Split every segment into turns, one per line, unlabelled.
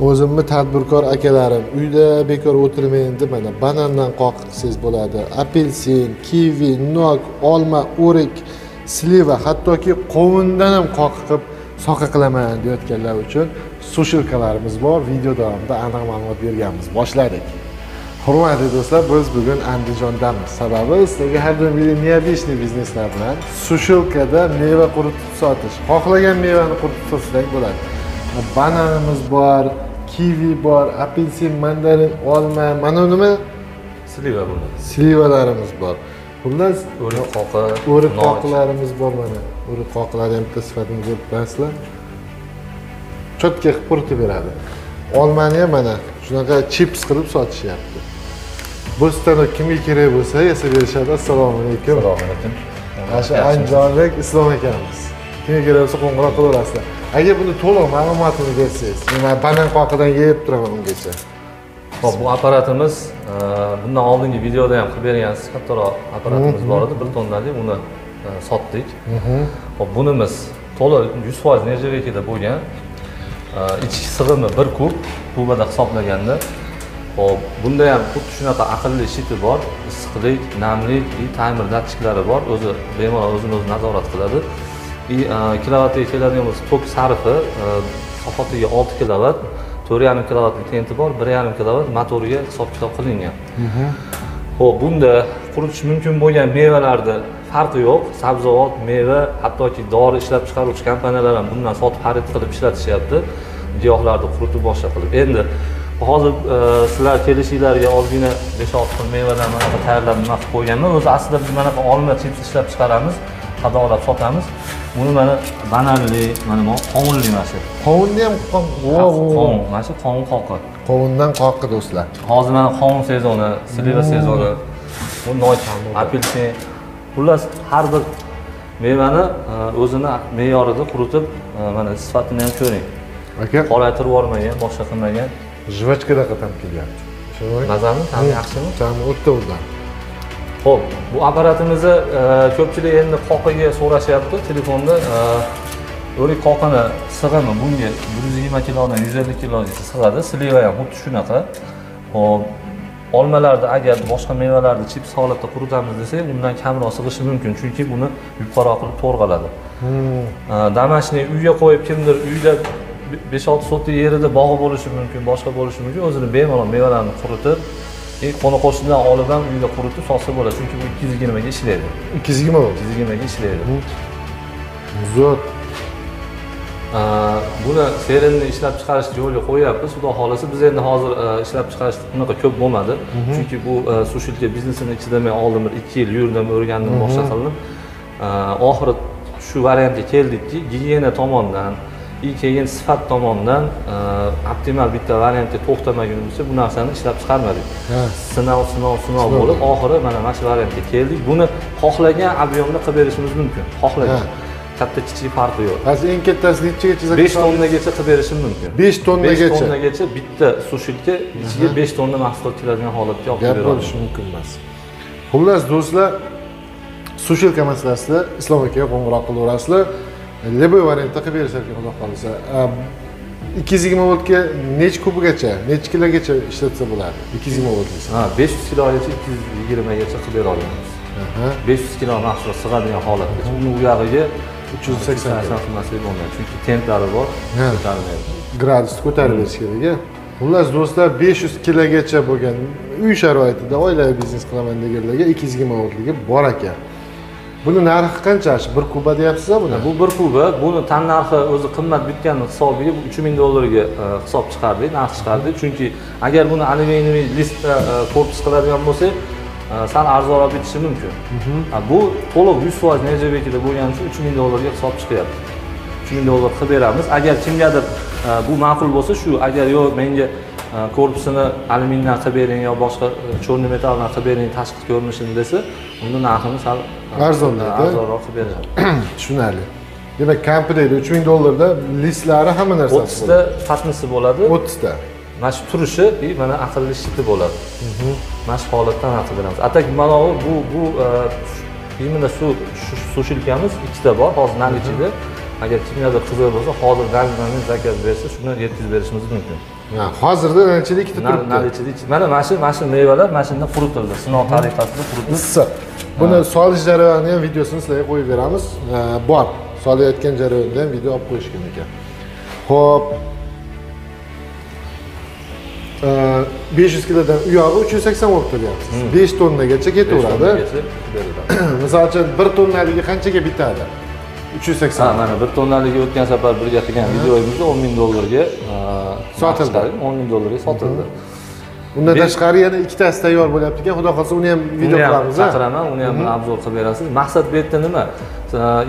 O'zimni tadbirkor akalarim uyda bekor o'tirmayin deb mana banandan qoq qilsangiz bo'ladi, apelsin, kivi, nok, olma, o'rik, sliva, hattoki qovundan ham qoq qilib soqa qilaman deyotganlar uchun sushilkalarimiz bor. Video davomida aniq ma'lumot berganmiz. Boshladik. Hurmatli do'stlar, biz bugun Andijondamiz. Sababi sizlarga har doimgidek необычный bizneslar bilan sushilkada meva quritib sotish. Xohlagan mevani quritib sotsak bo'ladi. Bananimiz bor, kivi bor, apelsin, mandarin, olma, mana nima?
Sliva bo'ladi.
Slivalarimiz bor. Xullas,
o'rik qoqi,
o'rik qoqilarimiz bor mana. O'rik qoqilari ham bitta sifatini ko'rib turasizlar. Chotka qilib quritib beradi. Olmani ham mana shunaqa chips qilib sotishyapti. Bu stanok kimga kerak bo'lsa yasab berishadi. Assalomu alaykum.
Assalomu alaykum.
Mana shu andijonlik Islom akamiz. Kimga kerak bo'lsa qo'ng'iroq qilaverasizlar. Agar buni to'liq ma'lumotini bersangiz, men banan qoqidan yeb turaman ungacha.
Xo'p, bu apparatimiz bundan oldingi videoda ham qilib bergansiz, kattaroq apparatimiz bor edi, 1 tonnalik, uni sotdik. Xo'p, bunimiz to'liq 100% nержавейкада bo'lgan. Ichki sig'imi 1 kub, kubada hisoblaganda. Xo'p, bunda ham xuddi shunaqa aqlli shiti bor, issiqlik, namlik, taymer datchiklari bor, o'zi bemalol o'zini o'zi nazorat qiladi. Kilovatga keladigan bo'lsa, tok sarfi soatiga 6 kilovat, 4,5 kilovatlik tenti bor, 1,5 kilovat motoriga hisob-kitob qilingan. Xo'p, bunda quritish mumkin bo'lgan mevalarda farqi yo'q. Sabzavot, meva, hattoki dori ishlab chiqaruvchi kompaniyalar ham bundan sotib xarid qilib ishlatishyapti. Giyohlarni quritib boshqa qilib. Endi hozir sizlar kelishinglarga ozgina 5-6 xil mevadan mana bu tayyorlab nima qilib qo'yganman. O'zi aslida biz mana bu olma chips ishlab chiqaramiz, qadoqlab sotamiz. Buni mana bananli, mana bu qovunli mana shu.
Qovunni ham
qovun, mana shu qovun qoqi.
Qovundan qoqi do'stlar.
Hozir mana qovun sezoni, sliva sezoni, bu nok, apelsin. Xullas har bir mevani o'zini me'yorida quritib, mana sifatini ham ko'ring.
Aka,
qoraytirib yubormagan, boshqa qilmagan.
Jvachkadaqa ta'm kelyapti.
Mazami, ta'mi yaxshimi?
Ta'mi o'ta o'zdan.
Xo'p, bu apparatimizni ko'pchilik endi qoqiga so'rashyapti telefonda. O'rik qoqini sig'imi bunga 120 kilodan 150 kilogacha sig'adi. Sliva ham xuddi shunaqa. Xo'p, olmalarni agar boshqa mevalarni chips holatda quritamiz desak, undan kamroq sig'ishi mumkin, chunki buni yupqaroq qilib to'rg'aladi. Damashni uyga qo'yib kimdir uyda 5-6 sotik yerida bog'i bo'lishi mumkin, boshqa bo'lishi mumkin. O'zini bemalol mevalarni quritib, qo'ni qo'shnidan olib ham uyda quritib sotsa bo'ladi, chunki bu 220 ga ishlaydi.
220 volt.
220 ga ishlaydi.
Zo'r.
Buni serini ishlab chiqarishni yo'lga qo'yapmiz. Xudo xolasa biz endi hozir ishlab chiqarish bunaqa ko'p bo'lmadi. Chunki bu sushilka biznesini ichida men oldin bir 2 yil yurdim, o'rgandim, boshqa qildim. Oxiri shu variantga keldikki, gigiyena tomondan, keyin sifat tomondan optimal bitta variantga to'xtamagunimizcha bu narsani ishlab chiqarmadik. Sinov bo'lib, oxiri mana shu variantga keldik. Buni xohlagan ob'yomda qilib berishimiz mumkin. Xohlagan. Katta kichik farqi yo'q.
Hozir eng kattasi nechagacha?
5 tonnagacha qilib berishim mumkin.
5 tonnagacha.
5 tonnagacha bitta sushilka ichiga 5 tonna mahsulot keladigan holatga olib
kelib bo'lishi mumkin emas. Xullas do'stlar, sushilka masalasida Islom akaga qo'ng'iroq qilaverasizlar. Любой variantda qilib berishar ekan, Xudo xolasa. 220 voltga necha kubigacha, necha kilogacha ishlatsa bo'ladi? 220 voltlik.
Ha, 500 kilogacha, 220 gacha qilib bera olamiz. 500 kilo mahsulot sig'adigan holatda. Uni u yog'iga 380 qilmasak bo'lmaydi, chunki tentlari bor, ko'tarilmaydi.
Gradusni ko'tarib berish kerak. Xullas do'stlar, 500 kilogacha bo'lgan uy sharoitida oilaviy biznes qilaman deganlarga 220 voltligi bor ekan. Buni narxi qancha? 1 kuba deyapsiz buni?
Bu 1 kuba, buni tan narxi o'zi qimmat bitgan hisobiga 3000 dollarga hisob chiqardik, narx chiqardik. Chunki agar buni alyuminiy listda korpus qiladigan bo'lsak, sal arzonroq bitishi mumkin. Bu to'liq 100% nержавейкада bo'lgani uchun 3000 dollarga hisob chiqyapti. 3000 dollar qilib beramiz. Agar kimgadir bu ma'qul bo'lsa, shu, agar yo'q menga korpusini alyumindan qilib bering yo boshqa cho'rni metalldan qilib bering tashqi ko'rinishini desa, unda narxini sal
arzonlaydi.
Arzonroq qilib beradi.
Tushunarli. Demak, komplekt 3000 dollarda listlari hamma narsasi
30 ta fatnisi bo'ladi.
30 ta.
Mana shu turishi mana aqlli shiti bo'ladi. Mana shu holatdan aql beramiz. Atak mana bu именно shu sushilkamiz ikkita bor hozir nalichida. Agar kimgadir qiziq bo'lsa, hozir dan zakaz bersa, shuni yetkazib berishimiz mumkin.
Ha, hozirda nalichida ikkita turibdi.
Nalichida ikkita. Mana mana shu mevalar mana shunda quritildi. Sinov tariqasida quritildi.
Issiq. Buni solish jarayonini ham videosini sizlarga qo'yib beramiz. Bor. Solayotgan jarayonda ham video olib qo'yishgan ekan. Xo'p. 500 kilodan u yog'i 380 bo'lib turyapsiz. 5 tonnagacha ketaveradi. Misol uchun 1 tonnaligi qanchaga bitadi? 380.
Ha, mana 1 tonnaligi o'tgan safar birga qilgan videomizda $10,000 ga
sotildi.
$10,000 ga sotildi.
Undan tashqari yana ikkitasi tayyor bo'lyapti ekan. Xudo xolasa uni ham video qilamiz.
Chaqiraman, uni ham obzor qilib berasiz. Maqsad bu yerda nima?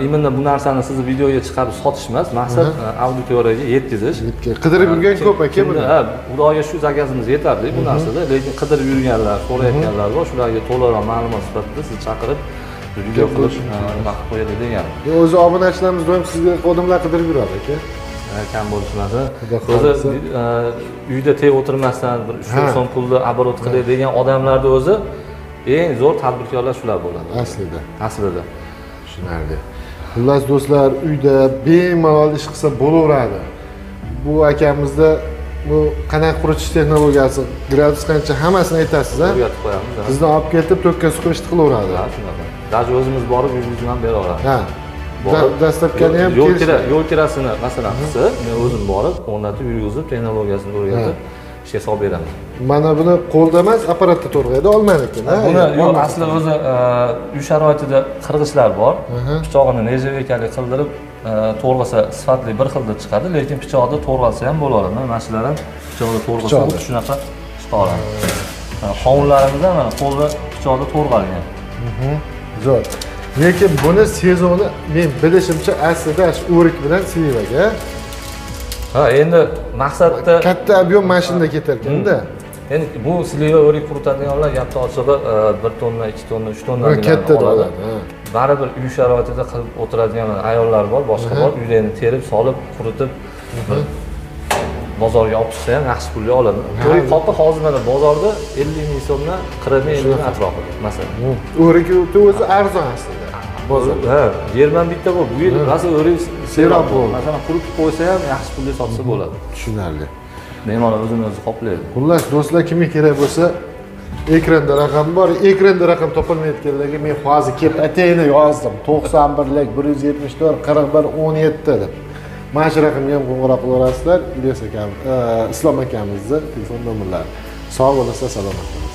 Именно bu narsani siz videoga chiqarib sotish emas, maqsad auditoriyaga yetkazish.
Qidirib yurgan ko'p aka buni.
Ha, Xudoga shu zakazimiz yetarli bu narsada, lekin qidirib yurganlar, so'rayotganlar bor, shularga to'laroq ma'lumot sifatida sizni chaqirib video qilib nima qilib qo'yadi degan.
O'zi obunachilarimiz doim sizga xodimlar qidirib yuradi aka.
Kam bo'lishmasa, o'zi uyda tek o'tirmasdan bir 3 so'm pulni оборот qilay degan odamlarda o'zi eng zo'r tadbirkorlar shular bo'ladi.
Aslida.
Aslida.
Tushunarli. Xullas do'stlar, uyda bemalol ish qilsa bo'laveradi. Bu akamizda bu qanaqa quritish texnologiyasi, gradus qancha, hammasini aytasiz, ha?
O'rgatib qo'yamiz.
Bizni olib ketib tokka suqib ishni qilaveradi.
Ha, shunaqa. Даже o'zimiz borib yuzimizni ham bera olamiz.
Ha. Dastlabkani ham
yo'l kirasini masalan qilsa, men o'zim borib, o'rnatib, yurgizib, texnologiyasini o'rgatib, ishga solib beraman.
Mana buni qo'lda emas, apparatda to'g'raydi, olmaniki.
Buni yo'q, asli o'zi uy sharoitida qirg'ichlar bor. Pichog'ini nержавейкalik qildirib, to'g'rasa sifatli bir xilda chiqadi, lekin pichoqda to'g'ralsa ham bo'laveradi. Mana shular ham pichoqda to'g'rasa xuddi shunaqa chiqa oladi. Qovunlarimiz ham mana qo'lda pichoqda to'g'ralgan.
Zo'r. Lekin buni sezoni men bilishimcha aslida shu o'rik bilan slivaga.
Ha, endi maqsadda
katta ob'yom mashinada ketar ekanda.
Endi bu sliva o'rik quritadiganlar gapni ochig'i 1 tonna, 2 tonna, 3 tonna
katta oladi.
Baribir uy sharoitida qilib o'tiradigan ayollar bor, boshqa bor. Uyda endi terib, solib, quritib bozorga olib chiqsa ham yaxshi pulga oladi. O'rik qopi hozir mana bozorda 50 ming so'mdan 40 ming, 50 ming atrofida masalan.
O'rik o'zi arzon aslida.
Bozor. Ha, yerman bitta bu. Bu yil rosa o'rik serob bo'ldi. Masalan, quritib qo'ysa ham yaxshi pulga sotsa bo'ladi.
Tushunarli.
Bemalol o'zini o'zi qoplaydi.
Xullas, do'stlar, kimga kerak bo'lsa ekranda raqam bor. Ekranda raqam topilmayotganlarga men hozir kelib atayini yozdim. 91 174 41 17 deb. Mana shu raqamga ham qo'ng'iroq qilaverasizlar. Ilyos akam, Islom akamizni telefon nomerlari. Sog' bo'lasizlar, salomat bo'ling.